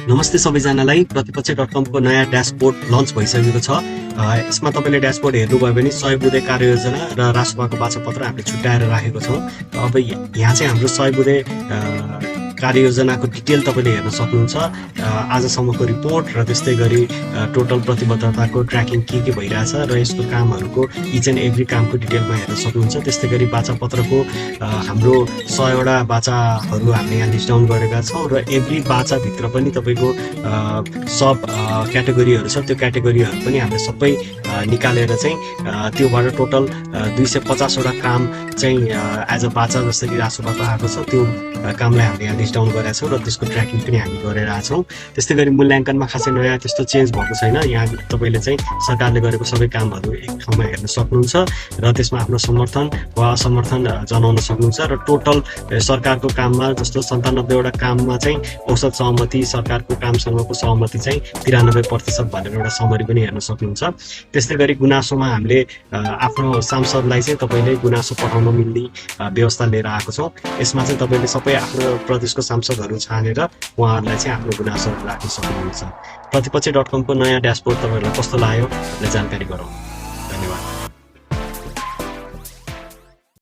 नमस्ते सबैजनालाई। प्रतिपक्ष.com को नयाँ ड्यासबोर्ड लन्च भइसकेको छ। यसमा तपाईँले ड्यासबोर्ड हेर्नुभयो भने 100 बुँदे कार्ययोजना र राजसभाको बाचापत्र हामीले छुट्याएर राखेको छौँ। अब यहाँ चाहिँ हाम्रो 100 बुँदे कार्ययोजनाको डिटेल तपाईँले हेर्न सक्नुहुन्छ। आजसम्मको रिपोर्ट र त्यस्तै गरी टोटल प्रतिबद्धताको ट्र्याकिङ के भइरहेछ र यसको कामहरूको इच एन्ड एभ्री कामको डिटेलमा हेर्न सक्नुहुन्छ। त्यस्तै गरी बाचापत्रको हाम्रो 100 वटा बाचाहरू हामीले यहाँ लिस्ट डाउन गरेका छौँ र एभ्री बाचाभित्र पनि तपाईँको सब क्याटेगोरीहरू छ। त्यो क्याटेगोरीहरू पनि हामीले सबै निकालेर चाहिँ त्योबाट टोटल 250 वटा काम चाहिँ एज अ बाचा जसरी राजसभाको आएको छ त्यो कामलाई हामीले यहाँ लिस्ट डाउन गरेका छौँ र त्यसको ट्र्याकिङ पनि हामी गरिरहेका छौँ। त्यस्तै गरी मूल्याङ्कनमा खासै नयाँ त्यस्तो चेन्ज भएको छैन। यहाँ तपाईँले चाहिँ सरकारले गरेको सबै कामहरू एक ठाउँमा हेर्न सक्नुहुन्छ र त्यसमा आफ्नो समर्थन वा असमर्थन जनाउन सक्नुहुन्छ। र टोटल सरकारको काममा जस्तो 97 वटा काममा चाहिँ औसत सहमति, सरकारको कामसँगको सहमति चाहिँ 93% भनेर एउटा समरी पनि हेर्न सक्नुहुन्छ। त्यस्तै गरी गुनासोमा हामीले आफ्नो सांसदलाई चाहिँ तपाईँले गुनासो पठाउन मिल्ने व्यवस्था लिएर आएको छौँ। यसमा चाहिँ तपाईँले सबै आफ्नो प्रदेशको सांसदहरू छानेर उहाँहरूलाई चाहिँ आफ्नो गुनासोहरू राख्न सक्नुहुन्छ। प्रतिपक्ष.com को नयाँ ड्यासबोर्ड तपाईँहरूलाई कस्तो लाग्यो भन्ने जानकारी गरौँ।